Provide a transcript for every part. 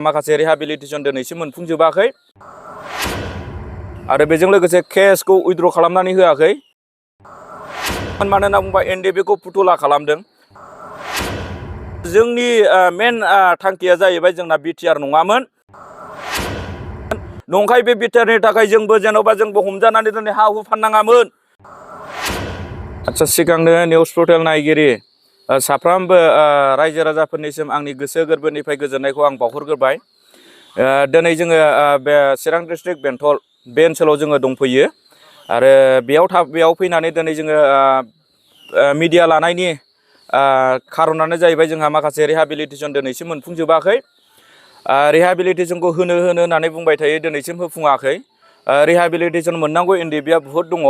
माखासे रिहाबिलिटेसन दिनैसिम मोनफुंजोबाखै आरो बेजों लोगोसे केसखौ उइथड्र खालामनानै होआखै। मानो होनना बुंबा एनडिएफबि खौ फुथुला खालामदों। जोंनि मेन थांखिया जाहैबाय जोंना बिटिआर नङामोन। नंखाय बे बिटिआरनि थाखाय जोंबो जेन'बा जोंबो हमजानानै दिनै हा हु फाननाङामोन। आच्चा, सिगांनो निउस पर्टेल नायगिरि साफ्रोमबो रायजो राजाफोरनिसिम आंनि गोसो गोरबोनिफ्राय गोजोननायखौ आं बावहरग्रोबाय। दिनै जोङो बे चिरां डिस्ट्रिक्ट बेंटल बे ओनसोलाव जोङो दंफैयो आरो बेयाव फैनानै दिनै जोङो मिडिया लानायनि खारनानो जाहैबाय जोंहा माखासे रिहाबिलिटेसन दिनैसिम मोनफुंजोबाखै। रिहाबिलिटेसनखौ होनो होननानै बुंबाय थायो, दिनैसिम होफुङाखै। रिहाबिलिटेसन मोननांगौ एनडिएफबि बहुत दङ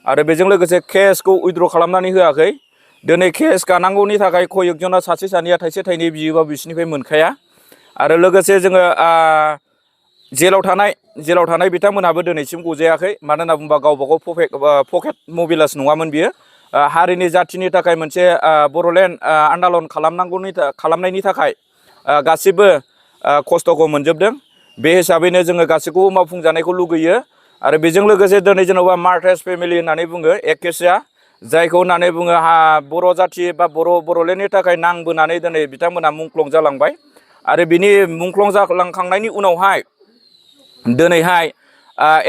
आरो बेजों लोगोसे केसखौ उइथड्र खालामनानै होआखै। दिनै केस गानांगौनि थाखाय कयकजना सासे सानैया थाइसे थाइनै बियोबा बिसोरनिफ्राय मोनखाया आरो लोगोसे जोङो जेलाव थानाय बिथांमोनहाबो दिनैसिम गजायाखै। मानो होनना बुंबा गावबा गाव पकेट मबिलास नङामोन बियो। हारिनि जाथिनि थाखाय मोनसे बर'लेण्ड आन्दालन खालामनायनि थाखाय गासिबो खस्थ'खौ मोनजोबदों। बे हिसाबैनो जोङो गासैखौबो मावफुंजानायखौ लुगैयो आरो बेजों लोगोसे दिनै जेन'बा मार्टार्स फेमिलि होननानै बुङो एकेसिया, जायखौ होननानै बुङो बर' जाथि बा बर'लेण्डनि थाखाय नांबोनानै दिनै बिथांमोना मुंख्लं जालांबाय आरो बिनि मुंख्लं जालांखांनायनि उनावहाय दिनैहाय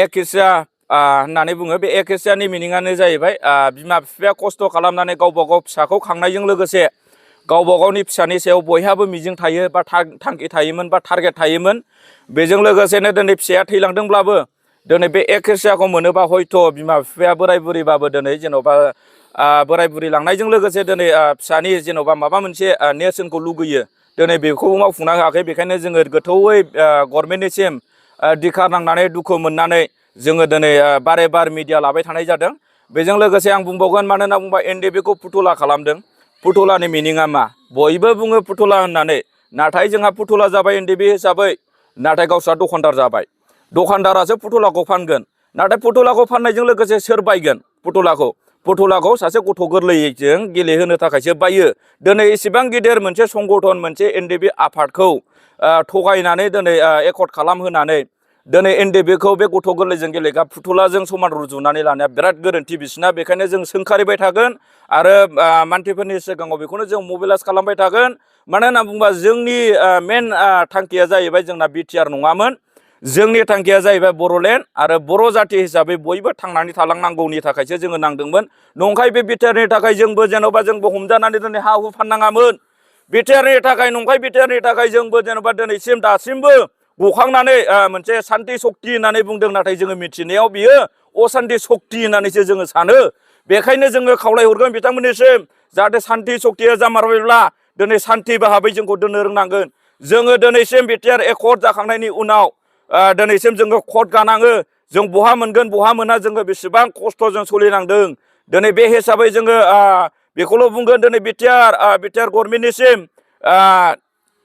एकेसिया होननानै बुङो। बे एकेसियानि मिनिङानो जाहैबाय बिमा बिफाया खस्थ' खालामनानै गावबा गाव फिसाखौ खांनायजों लोगोसे गावबा गावनि फिसानि सायाव बयहाबो मिजिं थायो बा थांखि थायोमोन बा टारगेट थायोमोन। बेजों लोगोसेनो दिनै फिसाया थैलांदोंब्लाबो दिनै बे एकेसियाखौ मोनोबा हयथ' बिमा बिफाया बोराय बुरिबाबो दिनै जेन'बा बोराय बुरि लांनायजों लोगोसे दिनै फिसानि जेन'बा माबा मोनसे नेरसोनखौ लुगैयो, दिनै बेखौबो मावफुंनो हायाखै। बेखायनो जोङो गोथौयै गभर्नमेन्टनिसिम दिखार नांनानै दुखु मोननानै जोङो दिनै बारे बार मिडिया लाबाय थानाय जादों। बेजों लोगोसे आं बुंबावगोन, मानो होनना बुंबा एनडिएफबि खौ फुथुला खालामदों। फुथुलानि मिनिङा मा? बयबो बुङो फुथुला होननानै, नाथाय जोंहा फुथुला जाबाय एनडिएफबि हिसाबै, नाथाय गावस्रा दखानदार जाबाय। दखानदारासो फुथुलाखौ फानगोन, नाथाय फुथुलाखौ फाननायजों लोगोसे सोर बायगोन फुथुलाखौ सासे गथ' गोरलैजों गेलेहोनो थाखायसो बायो। दिनै इसेबां गिदिर मोनसे संगठन, मोनसे एनडिएफबि आफादखौ थगायनानै दिनै एकर्ड खालामहोनानै दिनै एनडिएफबि खौ बे गथ' गोरलैजों गेलेग्रा फुथुलाजों समान रुजुनानै लानाया बिराद गोरोन्थि बिसिना। बेखायनो जों सोंखारिबाय थागोन आरो मानसिफोरनि सिगाङाव बेखौनो जों मबिलाइज खालामबाय थागोन। मानो होनना बुङोबा जोंनि मेन थांखिया जाहैबाय जोंना बिटिआर नङामोन। जोंनि थांखिया जाहैबाय बर'लेण्ड आरो बर' जाथि हिसाबै बयबो थांनानै थालांनांगौनि थाखायसो जोङो नांदोंमोन। नंखाय बे बिटिआरनि थाखाय जोंबो हमजानानै दिनै हा हु फाननाङामोन। बिटिआरनि थाखाय, नंखाय बिटिआरनि थाखाय जोंबो दिनैसिम दासिमबो गखांनानै मोनसे सान्ति सक्ति होननानै बुंदों, नाथाय जोङो मिथिनायाव बियो असान्ति सक्ति होननानैसो जोङो सानो। बेखायनो जोङो खावलायहरगोन बिथांमोननिसिम, जाहाथे सान्ति सक्तिया जामारबायब्ला दिनै सान्ति भाबै जोंखौ दोननो रोंनांगोन। जोङो दिनैसिम बिटिआर एकर्ड जाखांनायनि उनाव दिनैसिम जोङो कर्ट गानाङो। जों बहा मोनगोन बहा मोना, जोङो बेसेबां खस्थ'जों सोलिनांदों। दिनै बे हिसाबै जोङो बेखौल' बुंगोन, दिनै बिटिआर गभर्नमेन्टनिसिम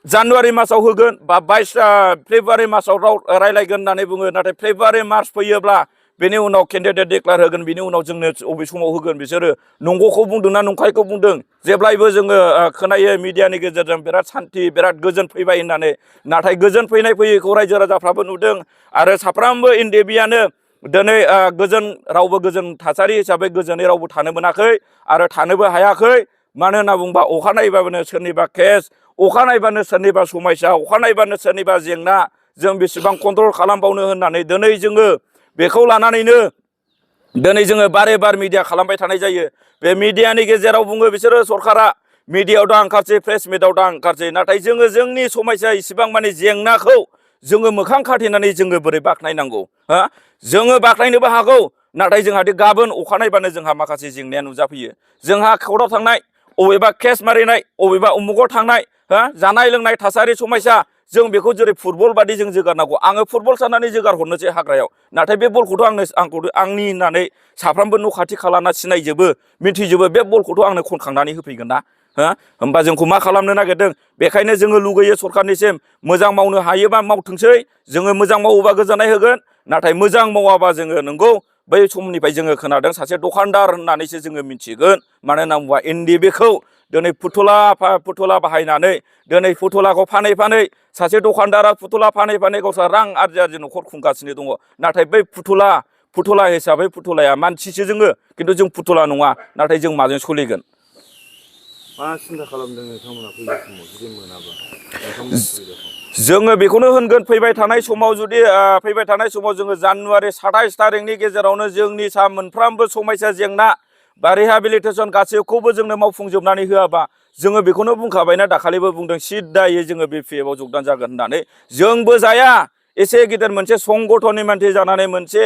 जानुवारि मासाव होगोन बा 22 फेब्रुवारि मासाव रायलायगोन होननानै बुङो। नाथाय फेब्रुवारि मार्च फैयोब्ला बेनि उनाव केन्डिडेट डिक्लेयार होगोन। बिनि उनाव जोंनो अबे समाव होगोन बिसोरो नंगौखौ बुंदोंना नंखायखौ बुंदों। जेब्लायबो जोङो खोनायो मिडियानि गेजेरजों बिराद सान्ति बिराद गोजोन फैबाय होननानै, नाथाय गोजोन फैयैखौ रायजो राजाफ्राबो नुदों आरो साफ्रोमबो एनडिएफबिआनो दिनै रावबो गोजोन थासारि हिसाबै गोजोनै रावबो थानो मोनाखै आरो थानोबो हायाखै। मानो होनना बुंबा अखा नायबानो सोरनिबा केस, अखा नायबानो सोरनिबा समस्या, अखा नायबानो सोरनिबा जेंना, जों बेसेबां कन्ट्रल खालामबावनो होननानै दिनै जोङो बेखौ लानानैनो दिनै जोङो बारे बार मिडिया खालामबाय थानाय जायो। बे मिडियानि गेजेराव बुङो बिसोरो सरकारा मिडियायाव दा ओंखारसै, प्रेस मिटआव दा ओंखारसै, नाथाय जोङो जोंनि समस्या इसिबां माने जेंनाखौ जोङो मोखां खाथेनानै जोङो बोरै बाख्नायनांगौ? जोङो बाख्नायनोबो हागौ, नाथाय जोंहादि गाबोन अखा नायबानो जोंहा माखासे जेंनाया नुजाफैयो। जोंहा कर्टआव थांनाय, अबेबा केस मारिनाय, अबेबा उमुगाव थांनाय, जानाय लोंनाय थासारि समस्या, जों बेखौ जेरै फुटबल बादि जों जोगारनांगौ। आङो फुटबल साननानै जोगार हरनोसै हाग्रायाव, नाथाय बे बलखौथ' आंनि होननानै साफ्रोमबो न' खाथि खालाना सिनायजोबो, मिथिजोबो। बे बलखौथ' आंनो खनखांनानै होफैगोन ना? होमबा जोंखौ मा खालामनो नागिरदों? बेखायनो जोङो लुगैयो सरकारनिसिम मोजां मावनो हायोबा मावथोंसै, जोङो मोजां मावोबा गोजोननाय होगोन। नाथाय मोजां मावाबा जोङो नंगौ बै समनिफ्राय जोङो खोनादों सासे दखानदार होननानैसो जोङो मिथिगोन। मानो होनना बुङोबा एनडिएफबि खौ दिनै फुथुला बाहायनानै दिनै फुथुलाखौ फानै सासे दखानदारा फुथुला फानै फानै गावस्रा रां आरजि न'खर खुंगासिनो दङ नाथाय बै फुथुला हिसाबै फुथुलाया मानसिसो जोङो खिन्थु जों फुथुला नङा नाथाय जों माजों सोलिगोन मा सिन्था खालामदों नोंथांमोना फैगौ समाव जुदि मोनाबा जोङो बेखौनो होनगोन फैबाय थानाय समाव जुदि फैबाय थानाय समाव जोङो जानुवारि 27 थारिखनि गेजेरावनो जोंनि मोनफ्रोमबो समस्या जेंना बा रिहाबिलिटेसन गासैखौबो जोंनो मावफुंजोबनानै होआबा जोङो बेखौनो बुंखाबायना दाखालिबो बुंदों सिद्दायै जोङो BPF आव जगदान जागोन होननानै जोंबो जाया एसे गिदिर मोनसे संगठननि मानसि जानानै मोनसे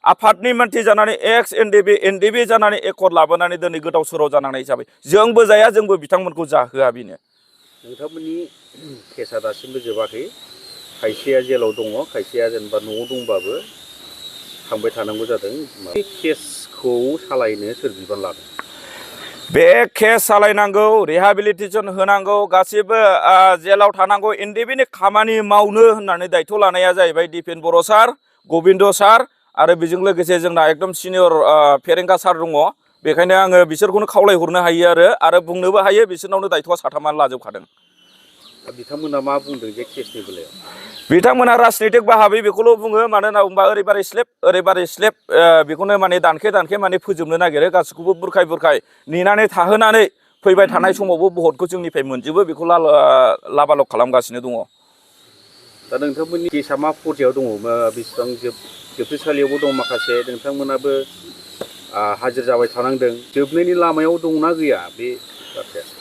आफादनि मानसि जानानै एक्स NDB जानानै एकर्ड लाबोनानै दिनै गोदाव सोराव जानांनाय हिसाबै जोंबो जाया जोंबो बिथांमोनखौ जाहोआ बेनो नोंथांमोननि केसा दासिमबो जोबाखै खायसेया जेलाव दङ खायसेया जेनेबा न'आव दंबाबो थांबाय थानांगौ जादों बे केसखौ सालायनो सोर बिबान लादों बे केस सालायनांगौ रिहाबिलिटेसन होनांगौ गासिबो जेलाव थानांगौ NDBनि खामानि मावनो होननानै दायथ' लानाया जाहैबाय दिपेन बर' सार गबिन्द सार आरो बेजों लोगोसे जोंना एकदम सिनियर फेरेंगा सार दङ बेखायनो आङो बिसोरखौनो खावलायहरनो हायो आरो बुंनोबो हायो बिसोरनावनो दायथ'आ साथामानो लाजोबखादों बिथांमोना मा बुंदों जे केसनि बेलायाव बिथांमोना राजनितिक बाहाबै बेखौल' बुङो मानो होनना बुंबा ओरैबारै स्लेब बेखौनो माने दानखे माने फोजोबनो नागिरो गासैखौबो बुरखाय नेनानै थाहोनानै फैबाय थानाय समावबो भटखौ जोंनिफ्राय मोनजोबो बेखौ लाबालब खालामगासिनो दङ दा नोंथांमोननि केसा मा पर्यायाव दङ बेसेबां जोबथेसालियावबो दं माखासे नोंथांमोनाबो हाजिर जाबाय थानांदों जोबनायनि लामायाव दंना गैया बे बाथ्राया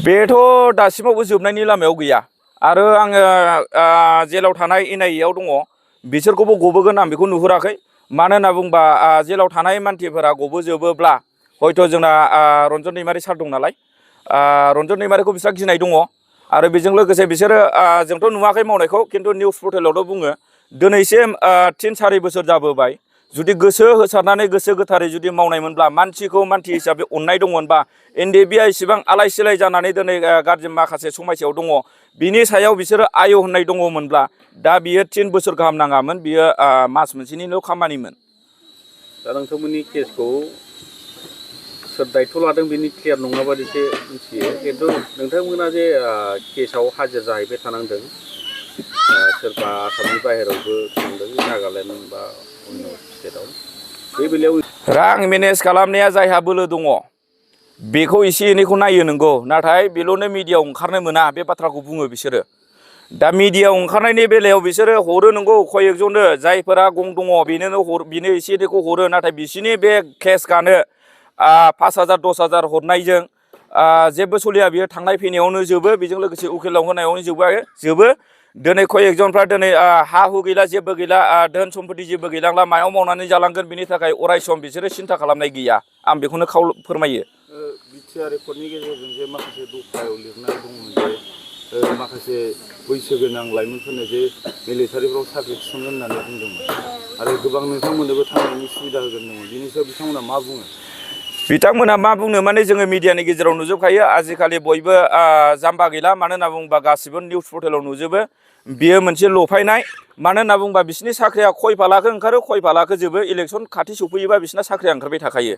बेथ' दासिमावबो जोबनायनि लामायाव गैया आरो आङो जेलाव थानाय NIA आव दङ बिसोरखौबो गबोगोन आं बेखौ नुहुराखै मानो होनना बुंबा जेलाव थानाय मानसिफोरा गबोजोबोब्ला हयथ' जोंना रन्जन दैमारि सार दं नालाय रन्जन दैमारिखौ बिस्रा गिनाय दङ आरो बेजों लोगोसे बिसोरो जोंथ' नुवाखै मावनायखौ खिन्थु निउस पर्टेलावथ' बुङो दिनैसिम 3-4 बोसोर जाबोबाय जुदि गोसो होसारनानै गोसो गोथारै जुदि मावनायमोनब्ला मानसिखौ मानसि हिसाबै अननाय दंमोनबा NDB आ इसेबां आलाय सिलाय जानानै दिनै गाज्रि माखासे समस्यायाव दङ बिनि सायाव बिसोरो आय होननाय दङमोनब्ला दा बियो 3 बोसोर गाहाम नाङामोन बियो मास मोनसेनिल' खामानिमोन दा नोंथांमोननि केसखौ सोर दायथ' लादों बेनि क्लियार नङा बादिसो मिथियो खिन्थु नोंथांमोना जे केसाव हाजिर जाहैबाय थानांदों सोरबा आसामनि बाहेरावबो थांदों नागालेण्ड बा अन्य स्टेटआव बे बेलायाव रां मेनेज खालामनाया जायहा बोलो दङ बेखौ एसे एनैखौ नायो नंगौ नाथाय बेल'नो मिडियायाव ओंखारनो मोना बे बाथ्राखौ बुङो बिसोरो दा मिडियायाव ओंखारनायनि बेलायाव बिसोरो हरो नंगौ कयेकजननो जायफोरा गं दङ बेनो एसे एनैखौ हरो नाथाय बिसोरनि बे केसखौनो 5,000 10,000 हरनायजों जेबो सलिया बियो थांनाय फैनायावनो जोबो बेजों लोगोसे उकिलाव होनायावनो जोबो दिनै कयेकजनफ्रा दिनै हा हु गैला जेबो गैला धोन सम्पति जेबो गैलांला मायाव मावनानै जालांगोन बिनि थाखाय अराय सम बिसोरो सिन्था खालामनाय गैया आं बेखौनो फोरमायो बिटिआर रेकर्डनि गेजेरजों जे माखासे दफायाव लिरनाय दंमोन जे माखासे बैसो गोनां लाइमोनफोरनो जे मिलिटारिफ्राव साख्रि थिसनगोन होननानै बुंदोंमोन आरो गोबां नोंथांमोननोबो थांनायनि सुबिदा होगोन दंमोन बिनि सायाव बिथांमोना मा बुङो बिथांमोना मा बुंनो माने जोङो मिडियानि गेजेराव नुजोबखायो आजिखालि बयबो जाम्बा गैला मानो होनना बुङोबा गासिबो निउस पर्टेलाव नुजोबो बियो मोनसे लफायनाय मानो होनना बुङोबा बिसोरनि साख्रिया खय फालाखो ओंखारो खय फालाखो जोबो इलेक्सन खाथि सफैयोबा बिसोरना साख्रिया ओंखारबाय थाखायो